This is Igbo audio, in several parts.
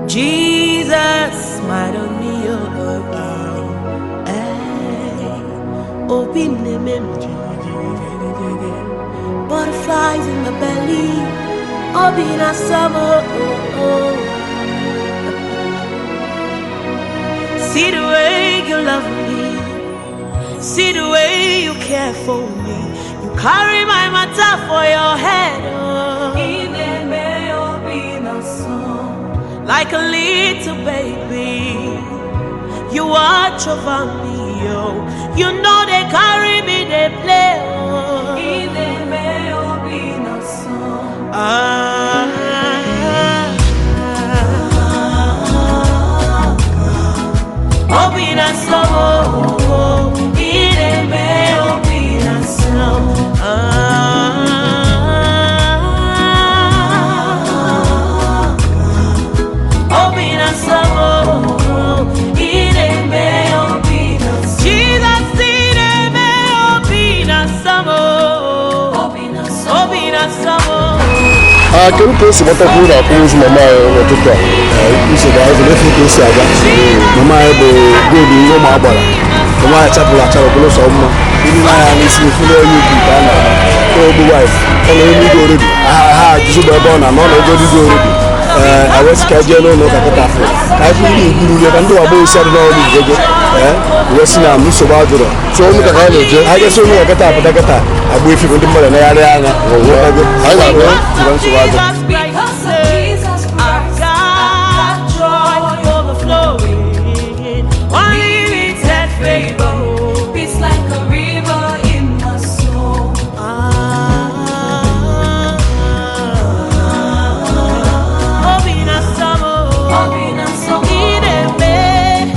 Jesus smiled on me, oh, oh, oh. Hey, obi na-eme m jigijigijigi. Butterflies in my belly, obi na-asọ m, oh, oh, oh. See the way you love me, see the way you care for me. You carry my matter for your head, oh. Like a little baby, you watch over me, oh. You know they carry me, they play, oh. Ah, obi na-asọ m, oh, ị na-eme obi na-asọ m. Ah, obi na-asọ m, oh, ị na-eme obi na-asọ m. Jesus, ị na-eme obi na-asọ m, oh, obi na-asọ m, oh. Kedu ka esi gbatakwuru na akwamozu mama anyị n'ụtụtụ a? Nsogbu anyị efu ka esi aga. Mama anyị bụ goolu ihe ụmụ agbara. Mama anyị chapụrụ achapụ bụrụ sọ mma. Ndị na-anya n'isi fụrụ onye ukwu nke a na-akpọ ogbu wife. Ọ nọ n'Enugu already. Ha ajụzụ ebe ọ na-anọ, ọ nọ Enugu already. Ee, awesị ka jee n'ụlọ ụka kịta afọ ka anyị fụ ndị ikwuru ya ka ndị ọgbọ isi adị n'ọrụ igego. Ee, wee sị na nsogbu adịrọ. So onye ka anyị na-eje? Anyị ga-esi onye ụka kịta apụta kịta agba efi bụ ndị mmadụ na-egharị anya. Anyị na-abịa. Nsogbu adịrọ. Jesus Christ, I've got joy overflowing, unlimited favor. Peace like a river in my soul. Ah, obi na-asọ m, Obi na-asọ m. ị na-eme,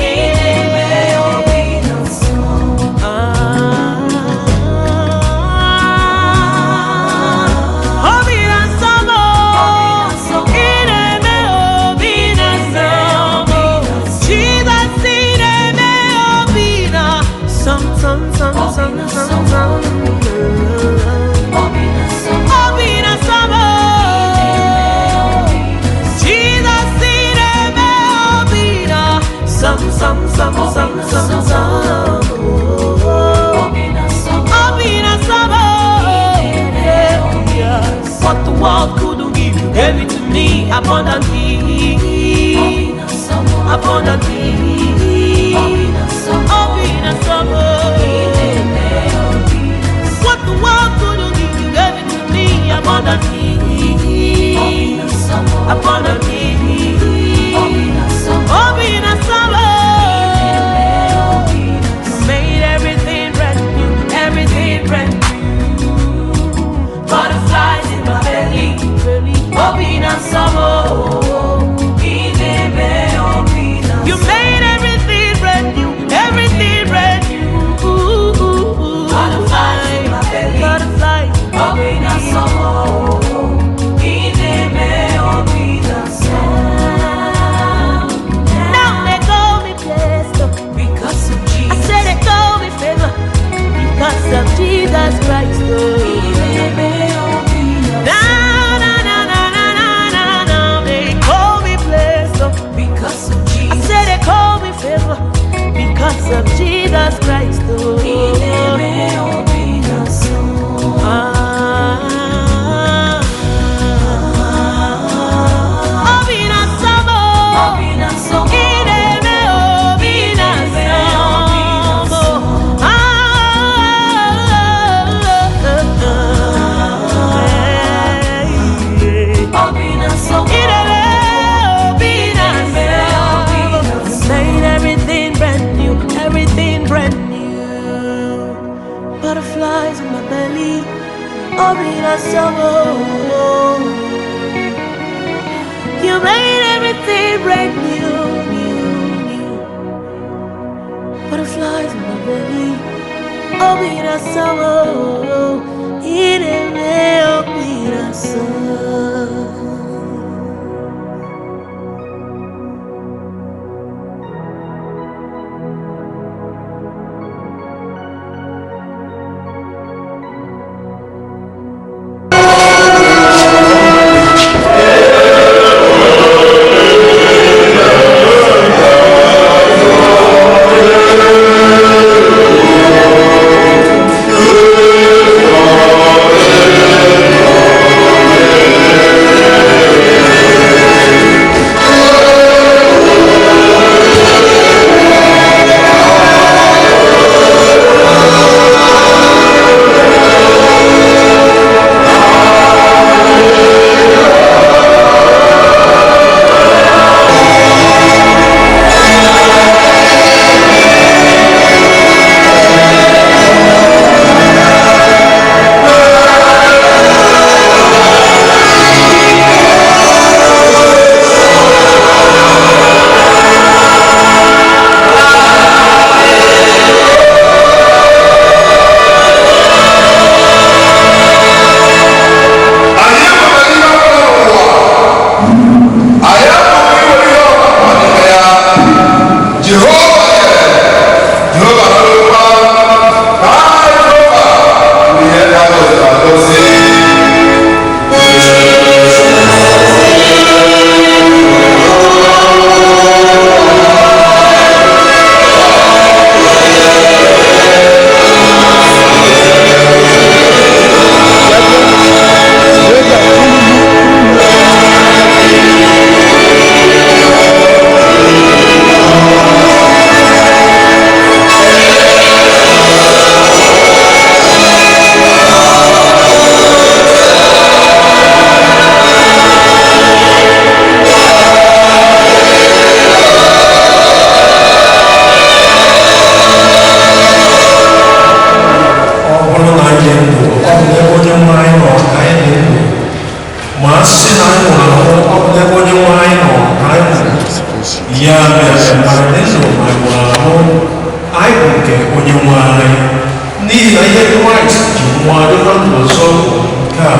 Ị na-eme obi na-asọ m. Ah, obi na-asọ m, ị na-eme obi na-asọ m. Jesus, ị na-eme obi na-asọ m, sọ m, sọ m, sọ m, sọ m, sọ m. Obi na-asọ m. Obi na-asọ m, Jesus, ị na-eme obi na-asọ m, sọ m, sọ m, sọ m, sọ m, sọ m. Obi na-asọ m. Obi na-asọ m, yeah. What the world couldn't give, you gave it to me abundantly, Obi na-asọ m. abundantly. Obi na-asọ m. Obi na-asọ m, Ị na-eme obi na-asọ m. what the world couldn't give, you gave it to me abundantly, Obi na-asọ m. abundantly. Obi na-asọ m. Obi na-asọ m, Obi na-asọ m. made everything brand new, everything brand new. Butterflies in my belly, obi na-asọ m. Ị na-eme obi na-asọ You m. made everything brand new, everything brand new. Butterflies in my belly. Butterflies. Obi na-asọ m. Ị na-eme obi na-asọ m. Now they call me blessed. Because of I Jesus. said they call me favor because of Jesus Christ. Ị Oh. na-eme obi na-asọ m. Na na na na na na na na. They call me blessed. Because of I Jesus. said they call me favor because of Jesus Christ. Ị Oh. na-eme obi na-asọ m. Ah, obi na-asọ m, Obi na-asọ m. ị na-eme obi na-asọ m. Ah, Obi na-asọ m. ị na-eme obi na-asọ m. Made everything brand new, everything brand new. Butterflies in my belly, obi na-asọ m. You made everything brand new, new, new. Butterflies in my belly, obi na-asọ m. Ị na-eme obi na-asọ m. na anyị nwụrụ anwụ, ọ bụ n'ebe Onye nwe anyị nọ ka anyị nwụrụ. Ya mere, ma anyị dị ndụ ma anyị nwụrụ anwụ, anyị bụ nke Onye nwe anyị. N'ihi na ihe Kraịst ji nwụọ dịkwa ndụ ọzọ bụ nke a,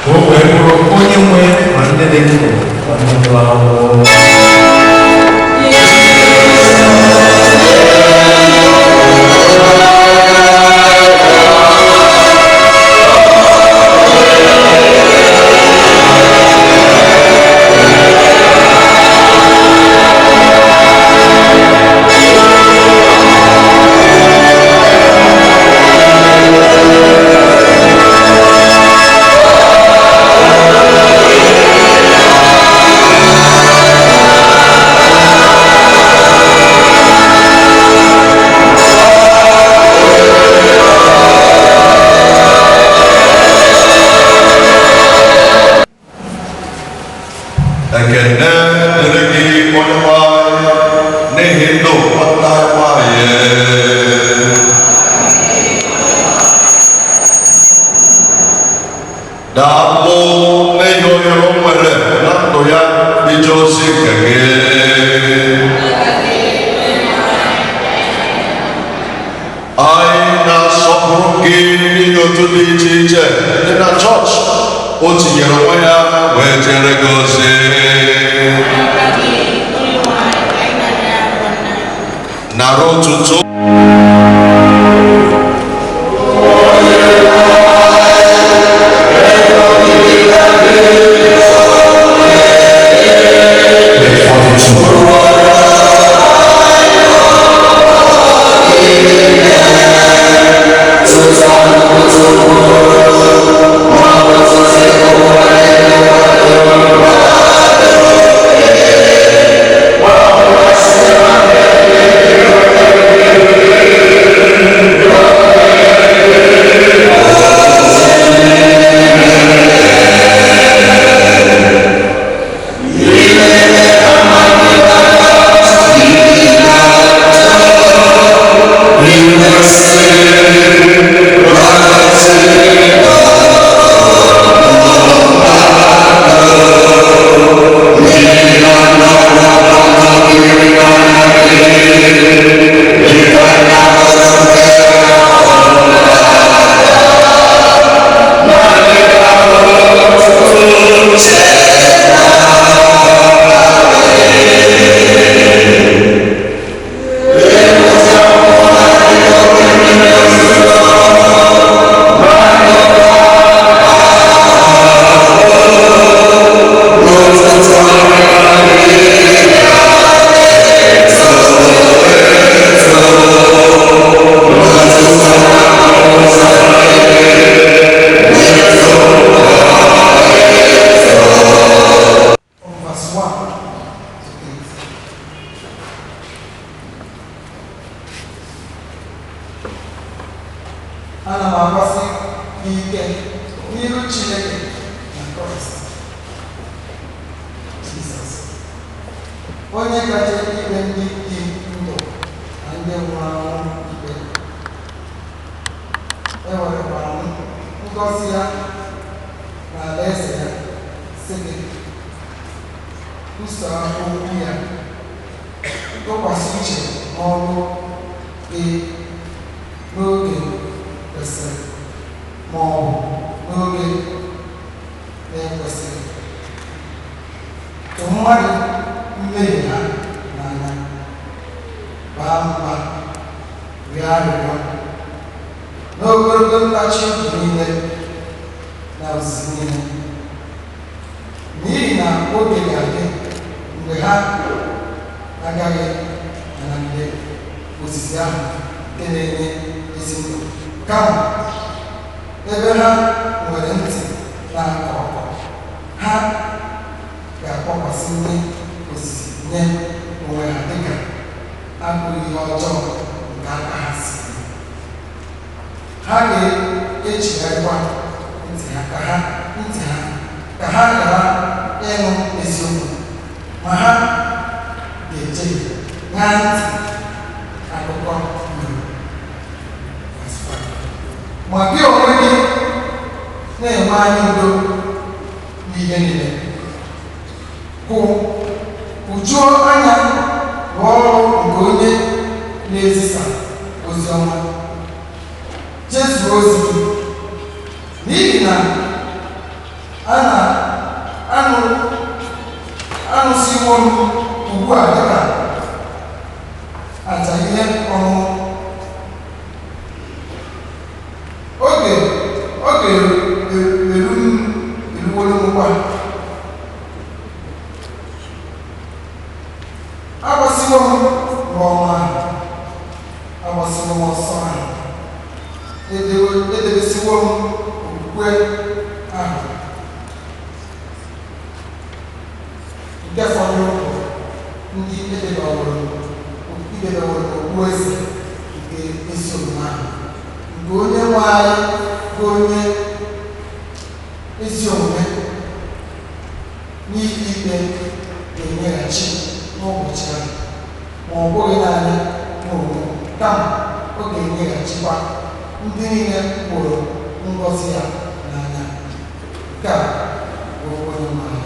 ka o wee bụrụ onye nwe ma ndị dị ndụ ma ndị nwụrụ anwụ. Ekene dịrị gị, onye nwe anyị, n'ihi ndụ nwanne anyị nwanyị. Daalụ n'ihi ohere o nwere na ndụ ya ije ozi nke gị. Anyị na-asọpụrụ gị n'ihi otu dị iche iche dị na chọọchị o tinyere onwe ya wee jere gị ozi. Nara otuto. From verse 1 to 8. Ana m agbasi gị ike n'iru Chineke na Kraịst Jizọs, onye gaje ikpe ndị dị ndụ na ndị nwụrụ anwụ ikpe. Ewerekwara m ngọzi ya na alaeze ya sị gị kwusaa okwu ya, tụkwasị uche n'ọrụ gị n'oge kwesịrị ma ọ bụ n'oge na-ekwesịghị. Tụ mmadụ mmehie ha n'anya, baa mba, rịọ arịrịọ n'ogologo ntachi obi niile na ozizi niile, n'ihi na oge ga-adị mgbe ha agaghị anagide ozizi ahụ nke na-enye ezi ndụ, kama ebe ha nwere ntị na-akọ ọkọ, ha ga-akpọkwasị ndị ozizi nye onwe ha dịka abụghị ihe ọjọọ nke aka ha si dị. Ha ga-echigharịkwa ntị ha ka ha ntị ha ka ha ghara ịnụ eziokwu, ma ha ga-eche ṅaa ntị akụkọ Igbo. Verse 5. Ma gị onwe gị na-enwe anya udo na N'ihe niile, hụjuo anya rụọ ọrụ nke onye na-ezisa ozi ọma, jezuo ozi gị, n'ihi na a na anụsiwo m ugbu a dịka aja ihe ọṅụṅụ. Oge eru m eruwolu m kwa. Agbasiwo m n'ọnwa ahụ, agbasiwo m ọsọ ahụ, edebesiwo m okwukwe ahụ. Nke fọdụrụ bụ ndị edebeworo okpueze nke ezi omume ahụ, nke onye nwe anyị bụ onye ezi omume n'ikpe ikpe ga-enyeghachi n'ụbọchị ahụ, ma ọ bụghị naanị n'onwe m, kama ọ ga-enyeghachikwa ndị niile hụrụ ngọzi ya n'anya. Nke a bụ okwu onye nwe anyị.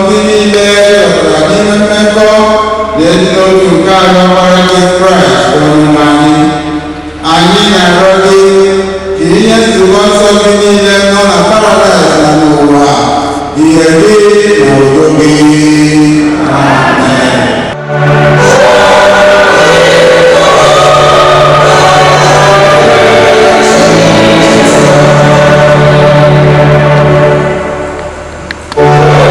Ndị niile jikọtara n'ime mmekọ na-eji n'otu nke ahụ Ọkpara gị, Kraịst Onyenwe anyị, anyị na-arịọ gị ka inye nzukọ nsọ gị niile nọ na paradaịs na n'ụwa ihe gị na udo gị. Amen.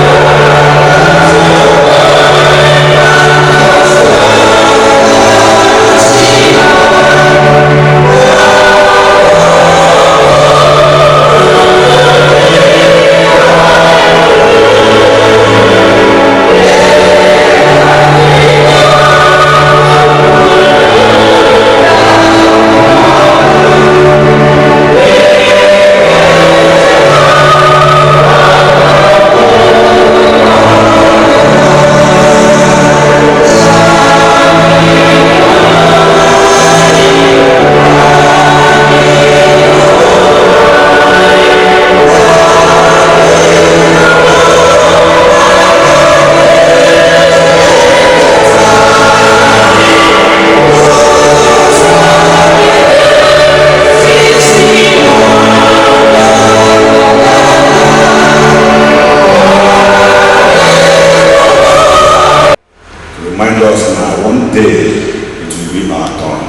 To remind us now, one day it will be our turn.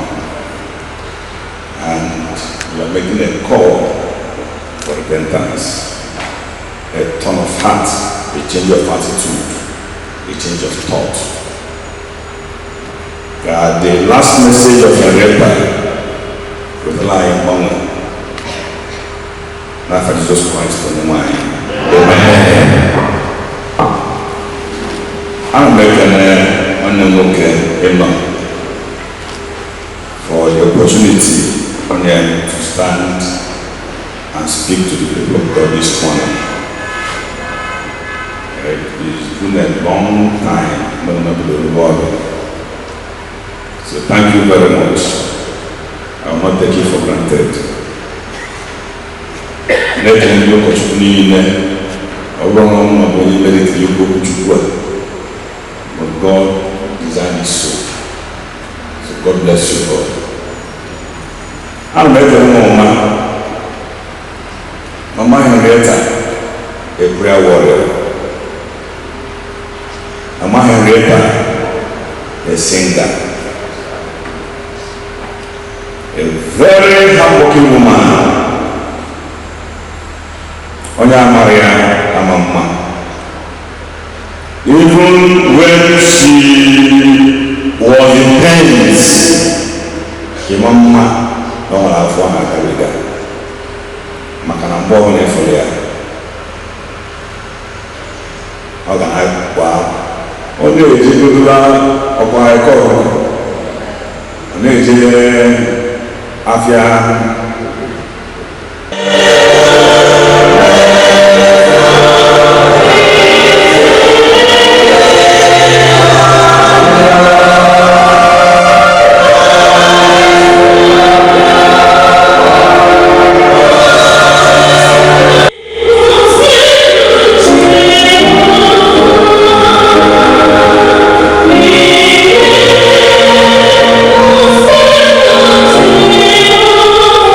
And we are making a call for repentance, a turn of heart, a change of attitude, a change of thought. The last message of Henrietta wetara anyị mgbanwe n'afa Jizọs Kraịst Onyenwe anyị. Amen. Ana m ekene nwanne m nwoke Emma for the opportunity onye to stand and speak to the people of God this morning. It's been a long time, no, no, no, no. So thank you very much. I will not take it for granted. Na-ekele ndị ụkọchukwu niile. Ọ bụrụ na ọmụma bụ onye meritere ikwu okwuchukwu a, but God designed it so. So God bless you all. Ana m ekele mama, Mama Henrietta, a prayer warrior. Mama Henrietta, a singer, a very hardworking woman. Onye amara ya ama mma. Even when she was in pains, ịma mma na ọ nwere afọ ọ na-agabiga maka na mgbe ọbụla ịfụrụ ya ọ ga na-akwa ọ na-ejegodola ọkwa eke ọkụkọ, ọ na-eje afịa. Thank you.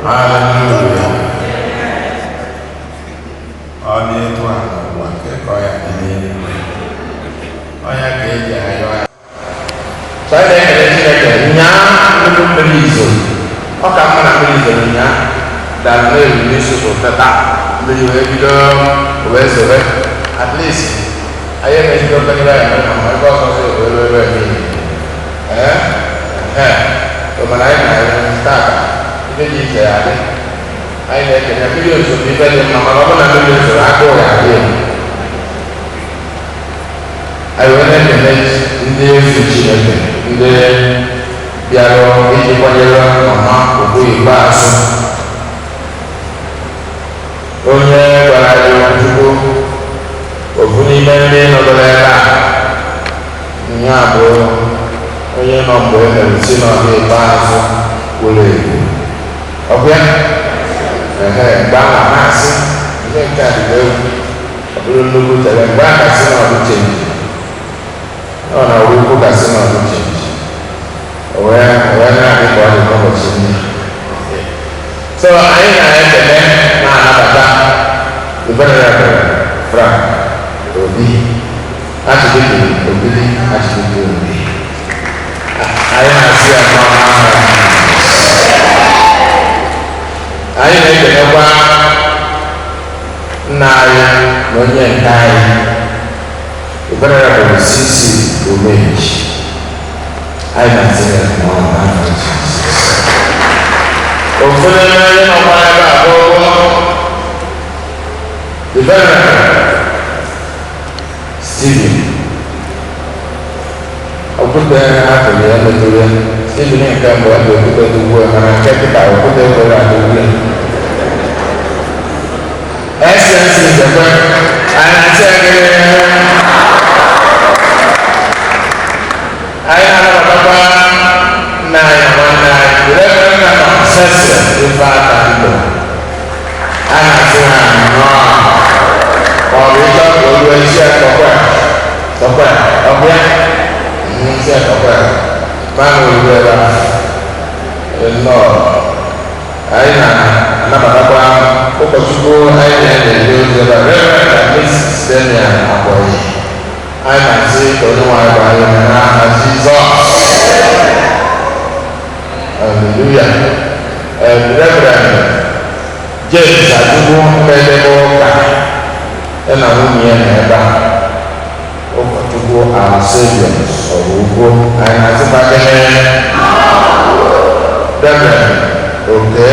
Hallelujah. Ọ dị etu a n'ụwa nke ka ọ ya dị n'eluigwe. Ọ ya ka eji ayọ ya. So anyị na-ekele Chineke nyaa nnukwu mmiri izo. Ọ ka mma na mmiri izo nyaa dara na-eru n'isi ụtụtụ taa. Mmiri wee bido wee zobe. At least anyị emezigo obere ya mere ma ebe ọzọ ọzọ wee ruo ebe niile. Ee, ee, mana anyị na tata ife dị iche ya adị. Anyị na-ekele mmiri ozo bụ ife dị mma, mana ọ bụrụ na mmiri ozoro, agụụ ya adị. Anyị wee na-ekele ndị ezi Chineke ndị bịara iji kwanyere mama ugwu ikpeazụ. Onye gwara anyị Chukwu, ofu n'ime ndị nọdụrụ ebe a nya bụ onye nọ mgbe e mere si n'ọdụ ikpeazụ wụrụ ewu ọbịa. Ehe, mgbe ahụ na-asị ihe nke a dịka egwu, ọ bụrụ nnukwu tere mgbe a kasị n'ọdụ chenji ọ na ọrụ ukwu kasị n'ọdụ chenji o wee wee na-adị ka ọ dị n'ụbọchị niile. So anyị na-ekele na-anabata the Venerable Frank Obi, Archbishop Obili, Archbishop Obi. Anyị na-asị ya n'ọma. Anyị na-ekelekwa nna anyị na onye nke anyị, the Venerable C.C. Omeji. Anyị na-asị ya n'ọma. Ofu n'ime onye nọkwa ebe a bụ the Venerable Stephen okwute atụrụ ya metụrụ ya. Stephen nke mbụ ọ dị okwute tugbu ya, mana nke kịta okwute ekwere atụgbu ya. SNC Nzekwe, anyị na-asị ya gịnị? Anyị na-anabatakwa nna anyị na nwanne anyị, Reverend na Cecil Ifeata Ndụ. Anyị na-asị ha nnọọ. Ma ọ bụ ịchọ ka o ruo isi akọkwa tọkwa ọbịa isi akọkwa ma na oru ebe a nnọọ. Anyị na-anabatakwa ụkọchukwu anyị na-eje ozi ebe a, Reverend na Mrs. Damian Akpọyi. Anyị na-asị ka onye nwe anyị gbaa ya ume n'aha Jizọs. Hallelujah. Reverend James Adugbu Mmedebe ụka ya na nwunye ya nọ ebe a, ụkọchukwu Our Savior ọrụ ugbo. Anyị na-asịkwa gịnị? Reverend Oke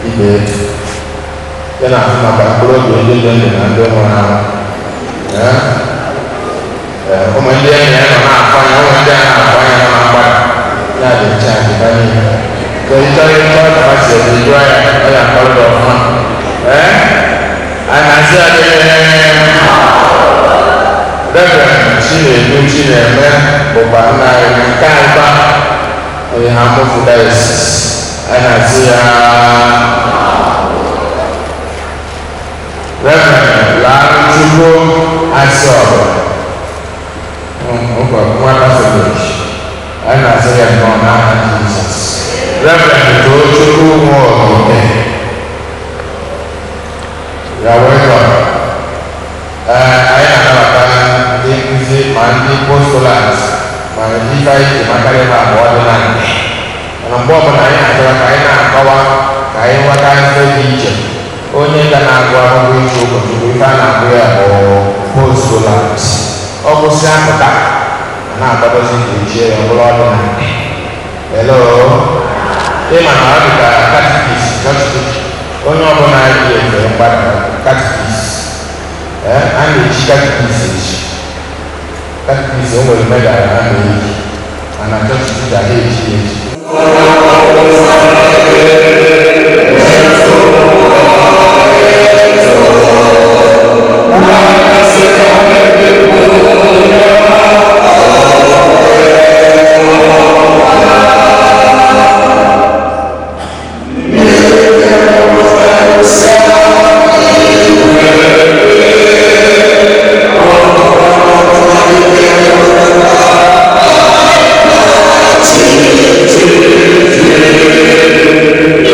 Ibe ya na-ahụ maka mkpụrụ obi ndị dị ndụ na ndị nwụrụ anwụ. Ee, ụmụ ndị enyi ya nọ na-afụ anya, ụmụ ndị a na-afụ anya nọ na mgbada ya dị nche adịba niile. So ịchọrọ ịchọ ka ha si ebe jụọ ya, ọ ya akọrọ gị ọfụma. Ee, anyị na-asị ya gịnị? Reverend Chinedu Chineme bụkwa nna anyị na nke agba onye ha mụfu diocese. Anyị na-asị ya. Reverend Laruchukwu Asịọbụ ụkọ nwa Katọlik, anyị na-asị ya nnọọ n'aha Jizọs. Reverend Tochukwu Nwaokike, ya welcome. Ee, anyị na-anabata ndị nkụzi ma ndị postolat ma ndị ife anyị ji makarị ebe abụọ dị na ndị, mana mgbe ọbụla anyị na-achọrọ ka anyị na-akọwa ka anyị nweta ife dị iche. Onye ga na-agụ akwụkwọ ịchụ ụkọchukwu, ife a na-agụ ya bụ postolat. Ọ kwụsị apụta a na-akwadozi ka echie ya ọ bụrụ ọdịnala. Hello, ịma na ọ dị ka katikis chọọchị, onye ọbụla yi efe mgbada katikis. Ee, a na-echi katikis echi. Katikis o nwere medal a na-eyi, mana chọọchị tija ha echi echi. Thank you.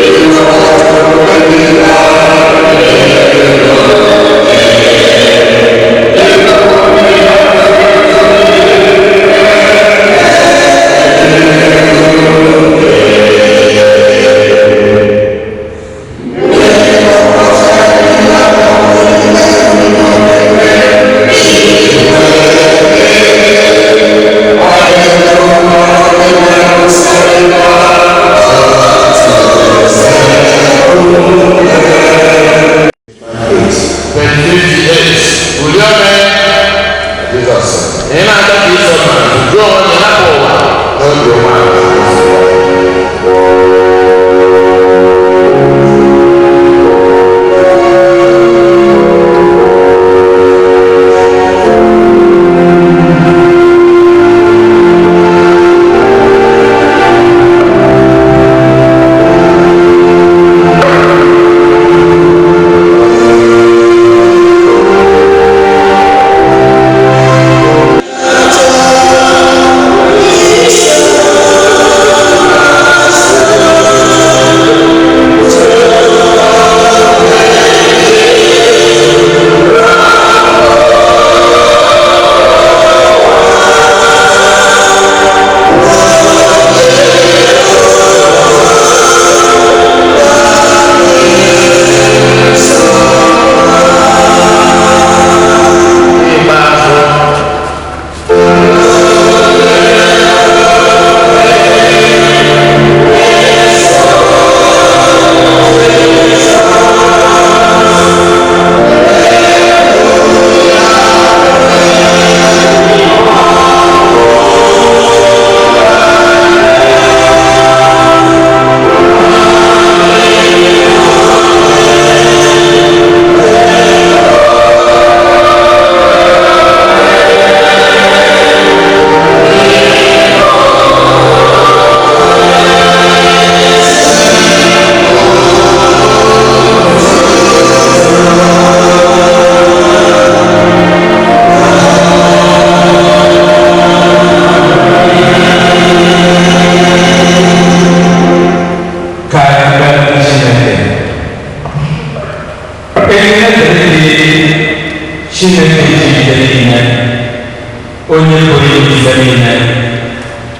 ime ife niile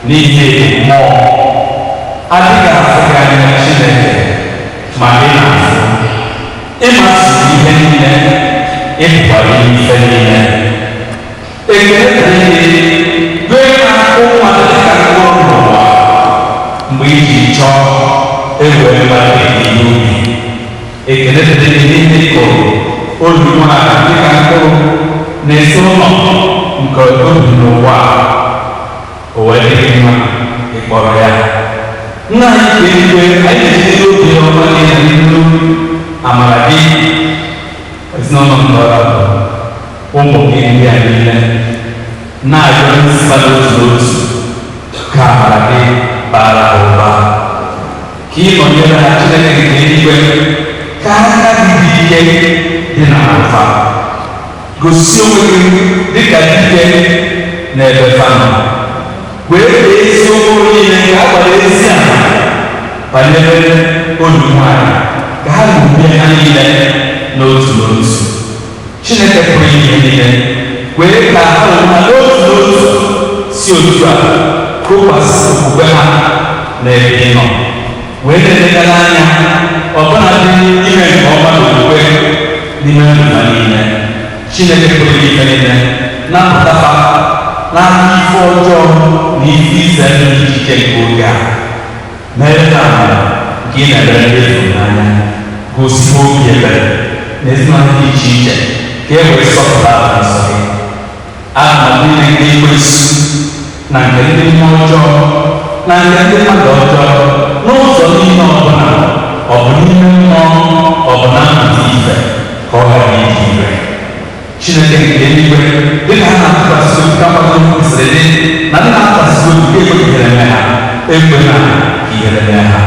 n'ihi mmụọ adịghị afụ gị anya Chineke ma ị na-afụ ịmasị ihe niile ịpụkwara ife niile ekele dịrị gị rue na mmadụ dịka mkpụrụ n'ụwa mgbe iji chọọ ewee mmadụ ihe ubi ekele dịrị gị n'ihe ịkụrụ obi nwaanyị dịka mkpụrụ na-esi ụlọ nke obi n'ụwa o wee dị gị mma ịkpọrọ ya nna anyị ka eluigwe anyị na-ejide obi ọma niile n'ihu amara gị ezinụlọ nke ọra bụ ụmụ gị ndị a niile na-arịọ nsịba n'otu n'otu ka amara gị bara ha ụba ka ị nọnyere ha Chineke nke eluigwe ka aka gị dị ike dị na ụfa gosi onwe gị dịka dike n'ebe fa nọ wee kee eziokwu niile ka a gbara ezi ama banyere obi nwanyị ka ha gụnye ha niile n'otu n'otu Chineke pụrụ ihe niile wee ka ha onwe ha n'otu n'otu si otu a tụkwasị okwukwe ha n'ebe ị nọ wee na-elegara anya ọbụna dị ime nke ọma n'okwukwe n'ime ndụ ha niile Chineke pụrụ ihe niile napụta ha n'aka ife ọjọọ na ife ize ndụ dị iche iche nke oge a mere ka amara nke ị na-ebere ndị efu n'anya gosi obi ebere na ezinụlọ dị iche iche ka e wee sọpụrụ aha nsọ gị atụmatụ niile nke ekwensu na nke ndị mmụọ ọjọọ na nke ndị mmadụ ọjọọ n'ụzọ niile ọbụla ọ bụ n'ime mmụọ ọ bụ na mmụta ife ka ọ ghara ịdị ire Chineke nke eluigwe dịka ha na-atụkwasị obi ka mgbakọ kwesịrị dị na ndị na-atụkwasị obi ka ekweghịrị eme ha ekwela ka ihere mee ha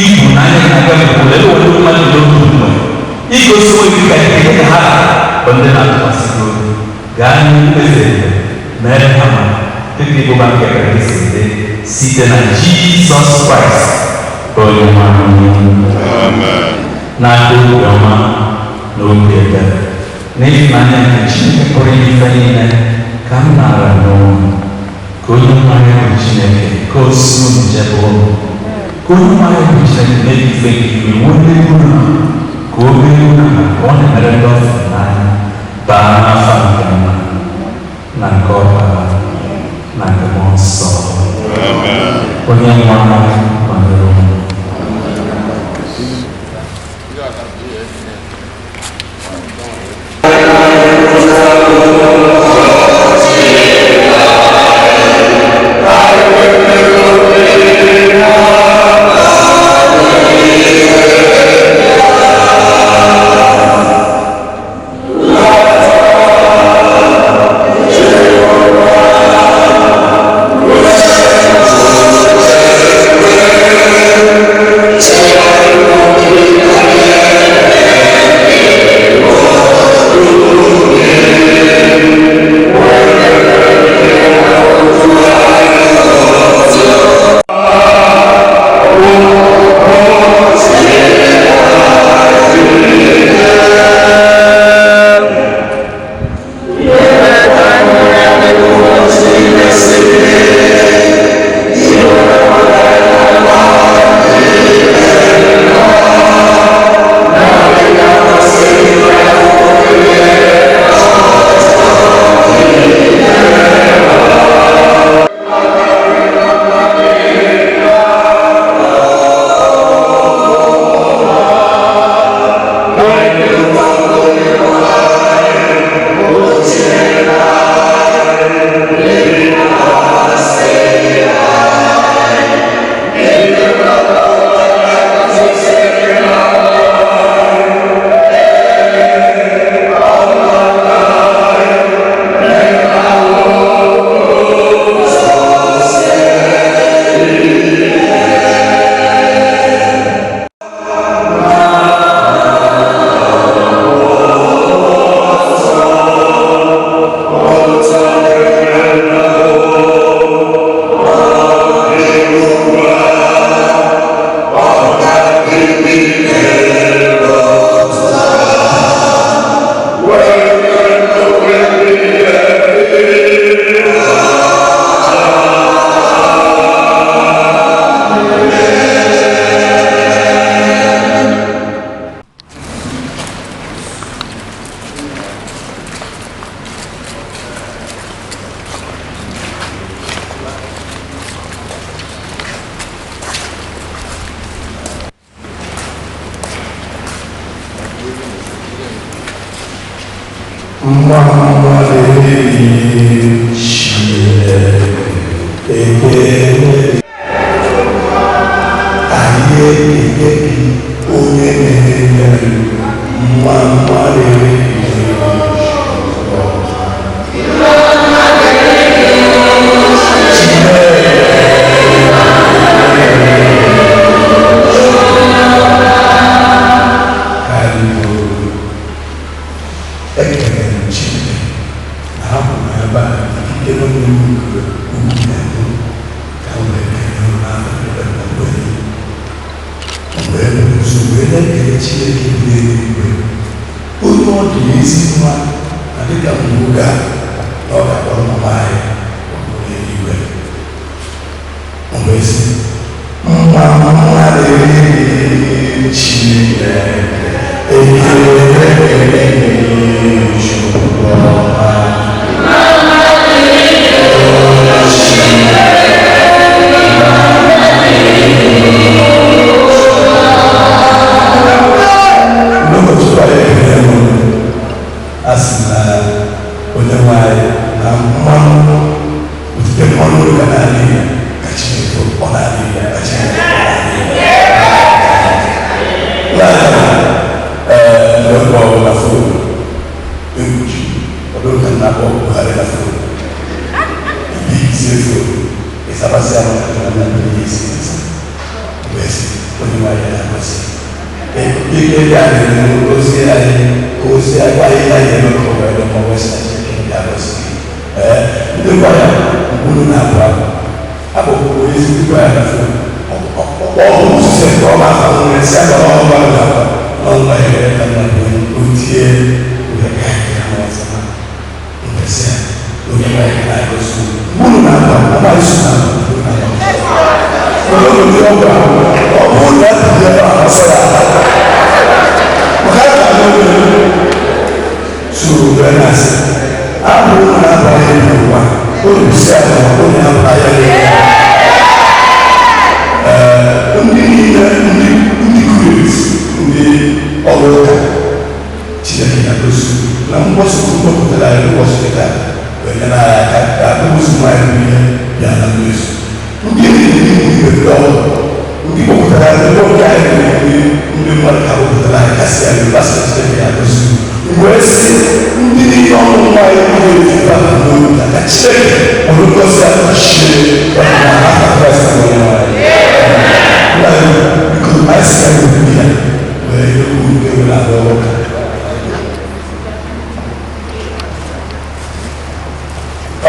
igwu na anya na-aga ebe ụfọdụ mmadụ n'otu mgbe igosi onwe gị ka ike ka ha bụ ndị na-atụkwasị gị obi gaa n'ihu eze mere ha ma dịka ịbụba nke ebere gị si dị site na Jizọs Kraịst bụ onye nwe anyị n'aka obi ọma na obi ebere n'ịhụnanya nke Chineke pụrụ ife niile ka m nara n'ụwa ka onye nwanyị bụ Chineke ka o si unu jebe ụlọ ka onye nwanyị bụ Chineke mee ife gị iwe nwee uru ka o mee uru na ka ọ na-emere ndị ọfụ n'anya baa n'afọ nke nna na nke ọkpara na nke mmụọ nsọ onye nwe anyị nọnyere unu. Thank you. Mma mma dịrị Chineke, ekele anyị ekele gị onye na-enye mma mma dịrị gị. Ekele m Chineke na abụ m ebe a ikike onye m nke ukwu na-enwe ka m wee kelee unu n'afọ mgbe mgbe e mere nso wee na-ekele Chineke bi n'eluigwe onye ọ dị ezi mma na dịka mgbe oge a na ọ ga-akpọrọ mama anyị n'eluigwe mgbe si mma mma dịrị Chineke, ekele ekele Chukwu ọma. N'ụbọchị ekele m, a sị na onye nwe anyị na mmanụ otite mmanụ ga na-adị ya ka Chineke ọ na-adị ya ka Chineke ọ na-adị ya. Ee, mgbe m kpọrọ na fon, egwu ji ọdụ ka nna akpọ Buhari na fon, ibi izie fon, ịsabasị ahụ na nna nna ihe isi isi wee sị onye nwe anyị na-amasị ike dị anyị ozi anyị ka ozi anyị gwa anyị anyị eme ka ọ wee dị mma wee sị na Chineke ndị agọzi gị. Ee, ndị gwa ya mkpụrụ na-abụ abụ abụkwuru ezi ndị gwa ya na fon ọ bụ osisi nke ọma afọ nwere si agba ọgba na n'ọnwa ya ka nna bụ otie wee gaa ya n'ọzọ mbesi ya onye nwe ya na-agọzi mkpụrụ na-abụ abụ amaghị so na mkpụrụ na-abụ olóòtú ọgbà ọ̀bùn láti di ẹ̀rọ àkọsọ ya maka na n'oge soro wee na-asị abụrụ na abaghị n'ụwa olùsí ala onye abaghị n'ụwa. Ee, ndị niile ndị ndị kuris ndị ọrụ ụka Chineke na-egosi na mgbasa mgbapụtara anyị n'ụbọchị taa wee nyere anyị aka ka akpụrụzi anyị niile bịa na mmezu. Ndị enyi ndị ndị ọrụ ndị kpọpụtara anyị ndị ọbịa anyị na-ekwu ndị mmadụ ka kpọpụtara anyị kasị anyị gbasa Chineke ya gosi wee sị ndị niile ọrụ nwa anyị ndị na-ejuba n'obi na ka Chineke ọrụ ngozi a kpọchie na aha Kraịst bụ onye nwe anyị. Nna anyị biko anyị si anyị obi ya wee nye okwu nke nwere arụ ọrụ ụka.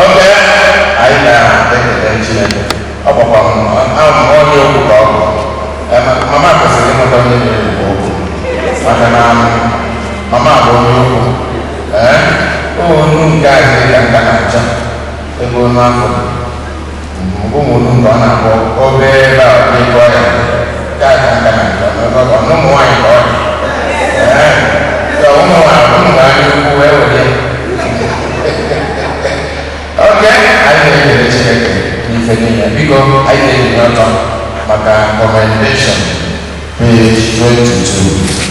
Oge anyị na-ekele Chineke, ọ bụkwa m onye okwu ka ọ bụ. Mama kwesịrị ịmụta onye na-ekwu okwu maka na mama bụ onye okwu. Ee, onu nke a dị ka nka na-achọ ebe onu afọ mbụ m onu nke ọ na-akpọ obere ebe a ọ ya nke a ka nka na-achọ n'ebe ọ bụ ụmụ nwaanyị ka ọ dị. Ee, so ụmụ nwaanyị ụmụ nwaanyị ukwu wee were. Oke, anyị na-ekele Chineke n'ife niile. Biko, anyị na-ebinye ọtọ maka commendation page 22.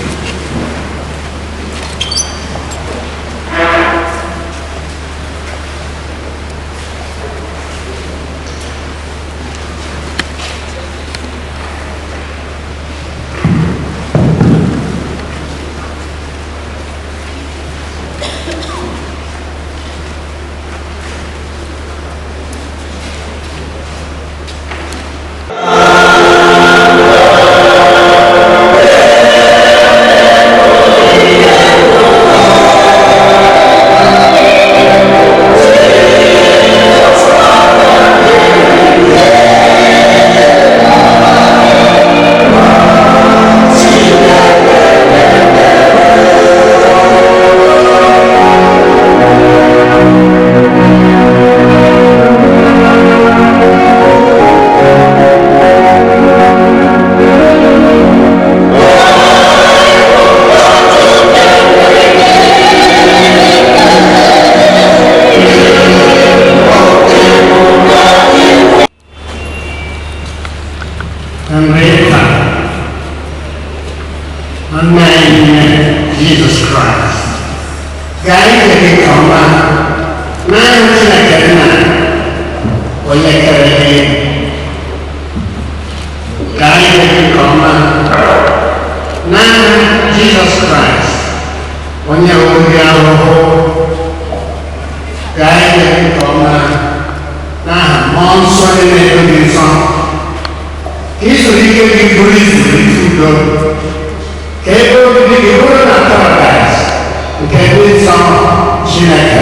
Henrietta, nwanne anyị nne Jizọs Kraịst, Gaa ije gị nke ọma n'anya Chineke nna onye kere gị. Gaa ije gị nke ọma n'anya Jizọs Kraịst onye hụrụ gị ahụhụ. Gaa ije gị nke ọma n'aha Mmụọ Nsọ onye na-edo gị nsọ, ka izuru ike gị bụrụ izuru ike udo, ka ebe obibi gị bụrụ na paradaịs nke ndị nsọ Chineke.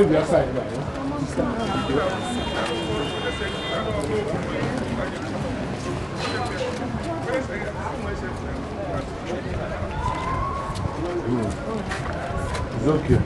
bịa side a. It's okay.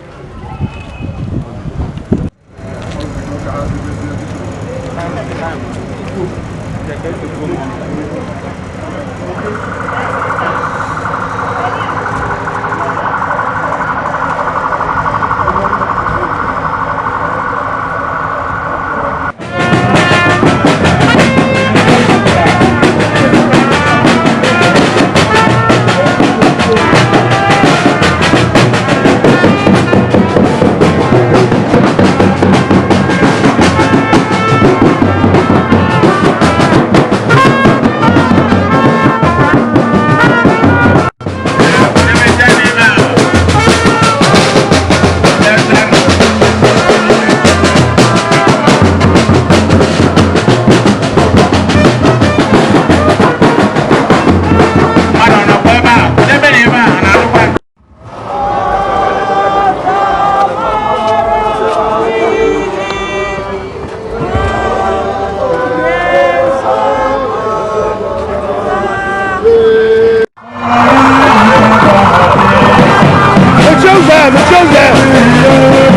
Mechie ụzọ ya, mechie ụzọ ya.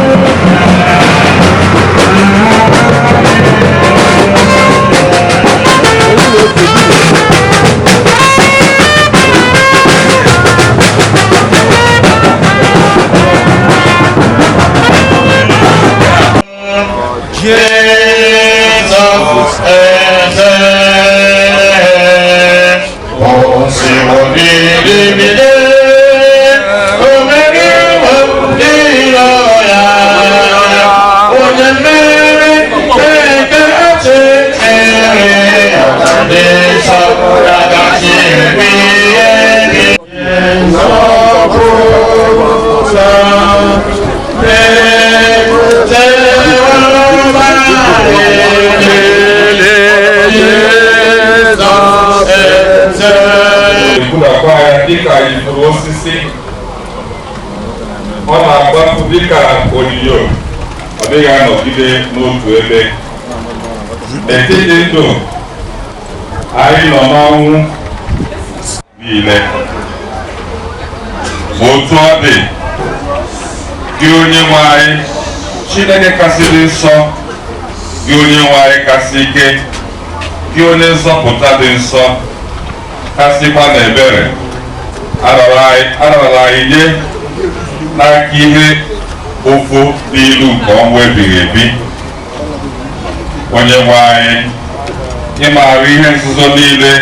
Jesus eze osiwo bidibide omeriwo iro ya onye mmeri eke achịchịrị ndị nsọ ya gachi ebighị ebi. Nzọpụta ebudakwa ya dịka ifuru osisi ọ na-agbapụ dịka onyinyo ọ dịghị anọgide n'otu ebe n'etiti ndụ anyị nọ n'ọnwụ niile ma otu ọ dị gị onye nwe anyị Chineke kasị dị nsọ gị onye nwe anyị kasị ike gị onye nzọpụta dị nsọ kasịkwa na ebere arara anyị nye n'aka ihe ụfụ dị ilu nke ọnwụ ebighị ebi onye nwe anyị ị maara ihe nzuzo niile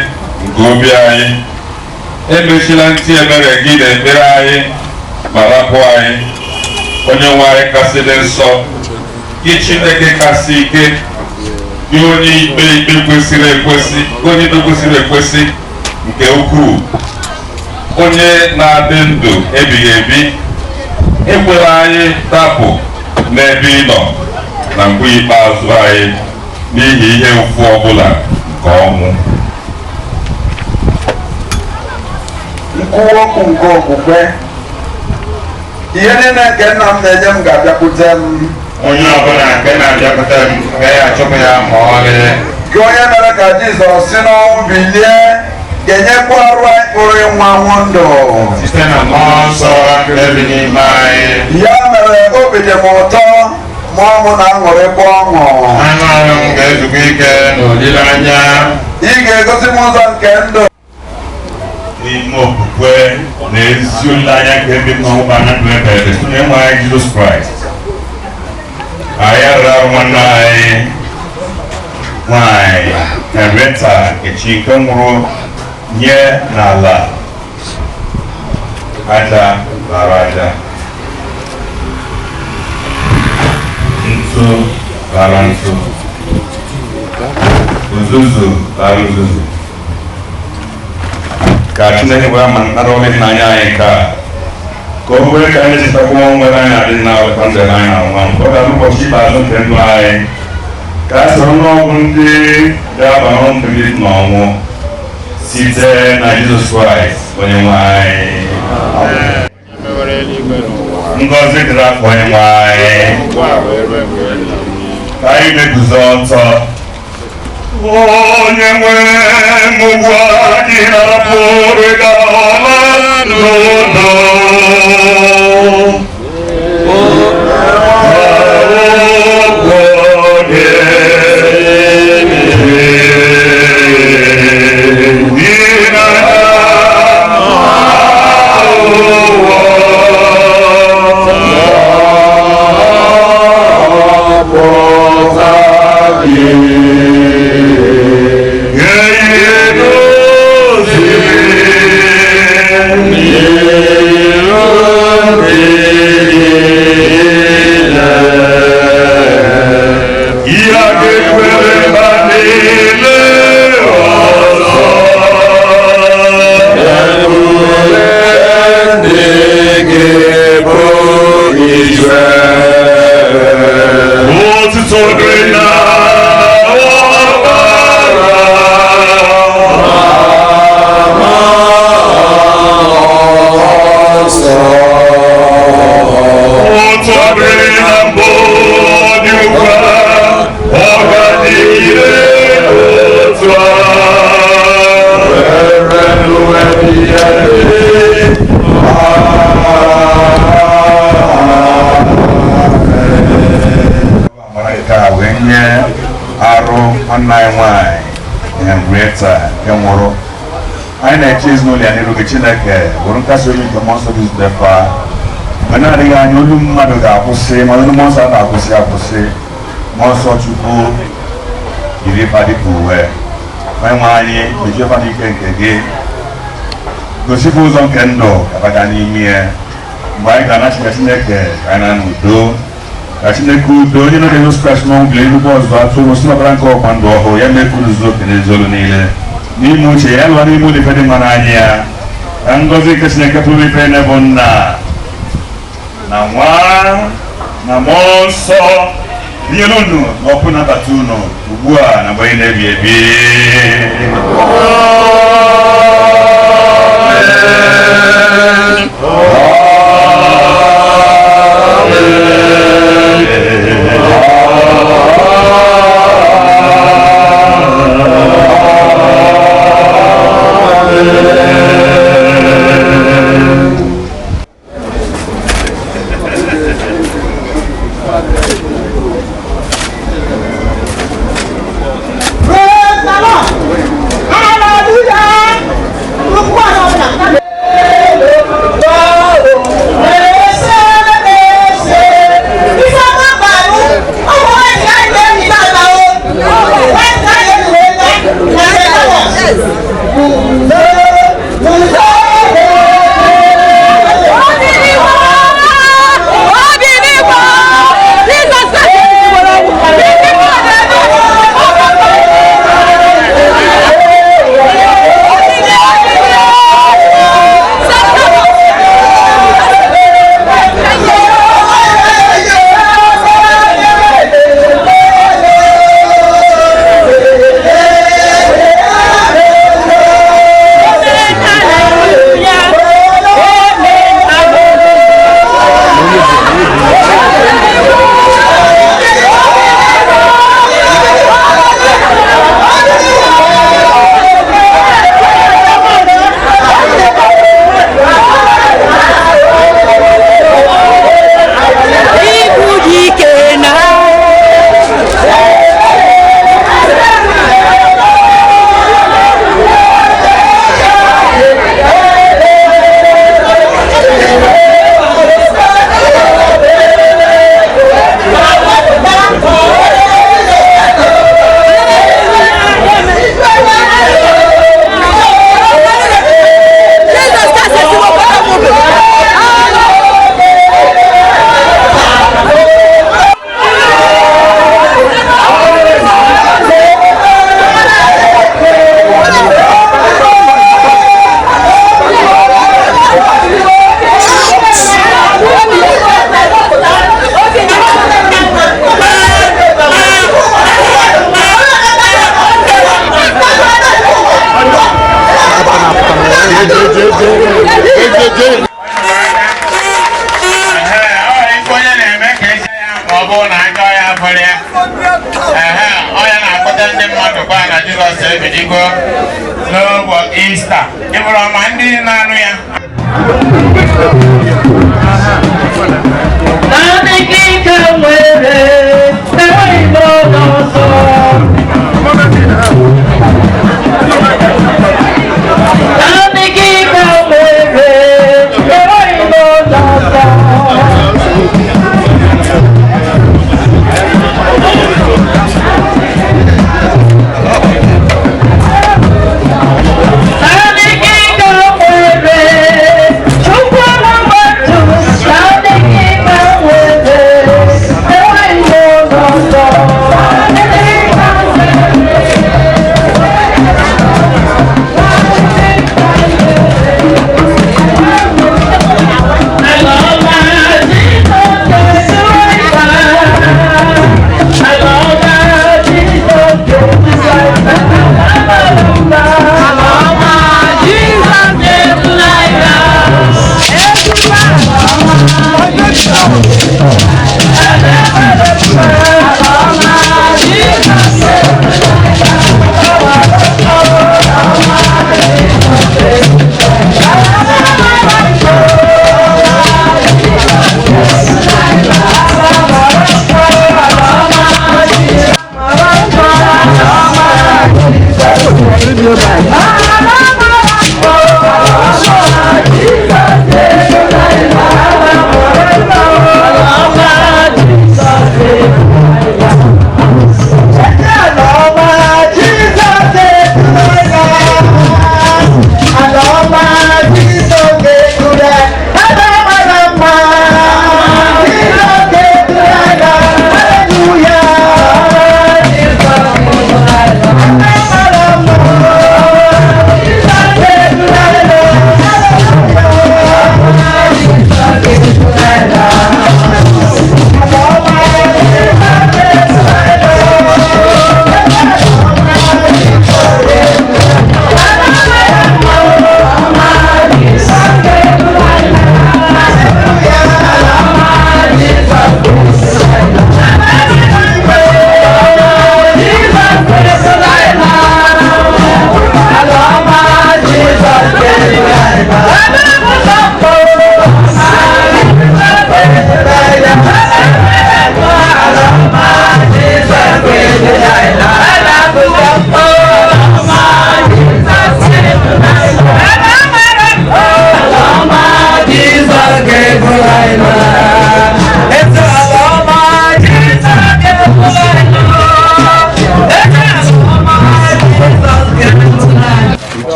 nke obi anyị emechila ntị ebere gị na ekpere anyị ma rapụ anyị onye nwe anyị kasị dị nsọ gị Chineke kasị ike gị onye ikpe ikpe kwesịrị ekwesị onye ikpe kwesịrị ekwesị nke ukwuu onye na-adị ndụ ebighị ebi ekwela anyị dapụ n'ebe ị nọ na mgbe ikpeazụ anyị n'ihi ihe ụfụ ọbụla nke ọnwụ. Nkwuwa okwu nke okwukwe ihe niile nke nna m na-enye m ga-abịakwute m. Onye ọbụla nke na-abịakwute m agaghị achụpụ ya ma ọlị. Gị onye mere ka Jizọs si n'ọnwụ bilie ga-enyekwa arụ anyị pụrụ ịnwụ anwụ ndụ site na mmụọ nsọ nke bi n'ime anyị. Ya mere obi dị m ụtọ, mmụọ m na-aṅụrịkwa ọṅụ. Anụ ahụ m ga-ezukwa ike n'olileanya. Ị ga-egosi m ụzọ nke ndụ. N'ime okwukwe na ezi olileanya nke bi n'ọnwụ na ndụ ebere ebe site n'ịnwe anyị Jizọs Kraịst. Anyị arịọrọ nwanne anyị nwanyị Henrietta Nkechi nke nwụrụ nye n'ala aja bara aja ntụ bara ntụ uzuzu bara uzuzu ka Chineke wee ma nara ọrụ ịhụnanya anyị ka ka o wee ka anyị chetakwa nwere anyị adị na ọlekwa ndụ anyị na nwa nke ọ ga-abụ ụbọchị ikpeazụ nke ndụ anyị ka a soro n'ọgwụ ndị ga-aba n'ọnwụ nke ndị dị n'ọnwụ site na Jizọs Kraịst onye nwe anyị. Ngọzi dịrị afọ onye nwe anyị. Ka anyị na-eguzo ọtọ. Onye nwe m ugbu a gị hapụrụ ịga ọla n'udo. Ụgwọ gị dị na Amara nke a wee nye arụ nwanne anyị nwanyị Henrietta nke nwụrụ. Anyị na-eche ezinụlọ ya n'iru gị, Chineke, bụrụ nkasi obi nke mmụọ nsọ gị zutefa. Mgbe na-adịghị anya, olu mmadụ ga-akwụsị, mana olu mmụọ nsọ na-akwụsị akwụsị. Mmụọ nsọ Chukwu yiri ife dịka uwe. Onye nwe anyị, mejie fa n'ike nke gị, gosikwa ụzọ nke ndụ ka baga n'ime ya. Mgbe anyị ga-anachite Chineke, ka anyị na n'udo. Ka Chineke udo, onye nọ Jizọs Kraịst n'ọnwụ bili nnukwu ọzụzụ atụrụ si n'ọbara nke ọkwa ndụ ọhụụ ya, mee ka unu zuo oke n'ezi olu niile n'ime uche ya, lụọ n'ime ụlọ ife dị mma n'anya ya. Ka ngọzi nke Chineke pụrụ ife n'ebe Nna na Nwa na Mmụọ Nsọ nyere unu na ọkụ nabata unu ugbu a na mgbe anyị na-ebi ebi. Praise the Lord. Hallelujah. Ukwu ọbụla. ebidigo n'ụbọchị Ista. Ịbụrụ ma ndị na-anụ ya. Naanị gị ka nwere enweghị m onye ọzọ. Naanị gị ka nwere enweghị m onye ọzọ. Naanị gị ka nwere Chukwu ọmụmatụ. Naanị gị ka nwere enweghị m onye ọzọ. Naanị gị ka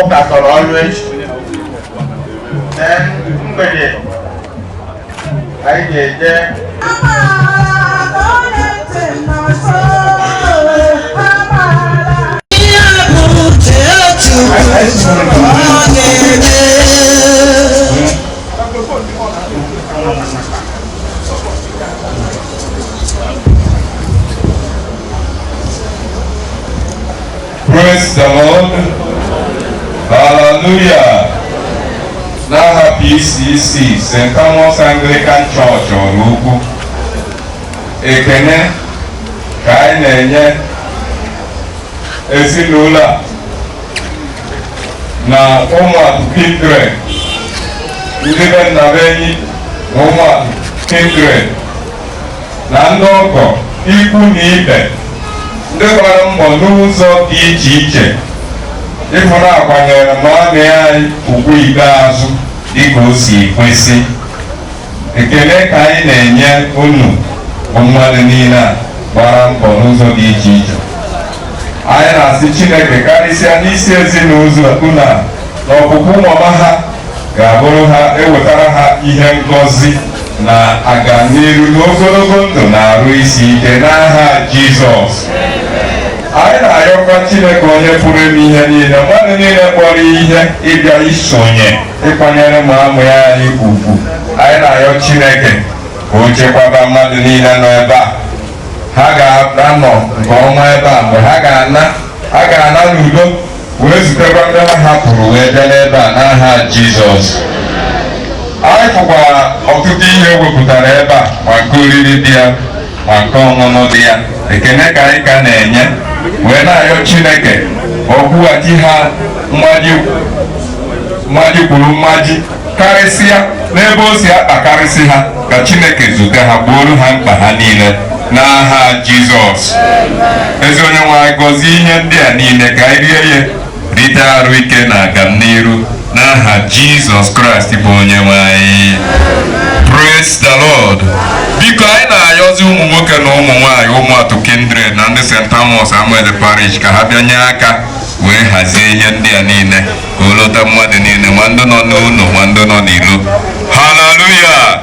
Ụka sọrọ ọlụ echi. Mgbede anyị ga-eje. Praise the Lord. Hallelujah. N'aha PCC, St. Thomas Anglican Church, Oraukwu. Ekene ka anyị na-enye ezinụlọ a na ụmụatụ kindred, ndị be nna be enyi na ụmụatụ kindred na ndị ọgọ ikwu na ibe ndị gbara mbọ n'ụzọ dị iche iche ịhụ na akwanyere ma amị anyị ugwu ikpeazụ dịka o si kwesị. Ekele ka anyị na-enye unu bụ mmadụ niile a gbara mbọ n'ụzọ dị iche iche. Anyị na-asị Chineke karịsịa n'isi ezinụlọ unu a na ọpụpụ mama ha ga-abụrụ ha ewetara ha ihe ngọzi na agamniru n'ogologo ndụ na arụ isi ike n'aha Jizọs. Anyị na-arịọkwa Chineke onye pụrụ ime ihe niile, mmadụ niile kpọrọ ihe ịbịa isonye ịkwanyere ma amụ ya anyị ugwu. Anyị na-arịọ Chineke ka o chekwaba mmadụ niile nọ ebe a. Ha ga-anọ nke ọma ebe a mgbe ha ga-ana n'udo wee zutekwa ndị ha hapụrụ wee bịa n'ebe a n'aha Jizọs. Anyị fụkwara ọtụtụ ihe wepụtara ebe a, ma nke oriri dị ya ma nke ọṅụṅụ dị ya. Ekene ka anyị ka na-enye wee na-arịọ Chineke Ọ kwụghachi ha mmaji kwuru mmaji, karịsịa n'ebe o si akpakarịsị ha. Ka Chineke zute ha, gbuoro ha mkpa ha niile n'aha Jizọs. Ezi onye nwe anyị, gọzie ihe ndị a niile ka anyị rie ya, rite arụ ike na agamniru, n'aha Jizọs Kraịst bụ onye nwe anyị. Praise the Lord. Biko, anyị na-ayọzi ụmụ nwoke na ụmụ nwaanyị Ụmụatụ Kindred na ndị St. Thomas Amaeze Parish ka ha bịa nye aka wee hazie ihe ndị a niile ka o lọta mmadụ niile, ma ndị nọ n'ụlọ ma ndị nọ n'ilo. Hallelujah.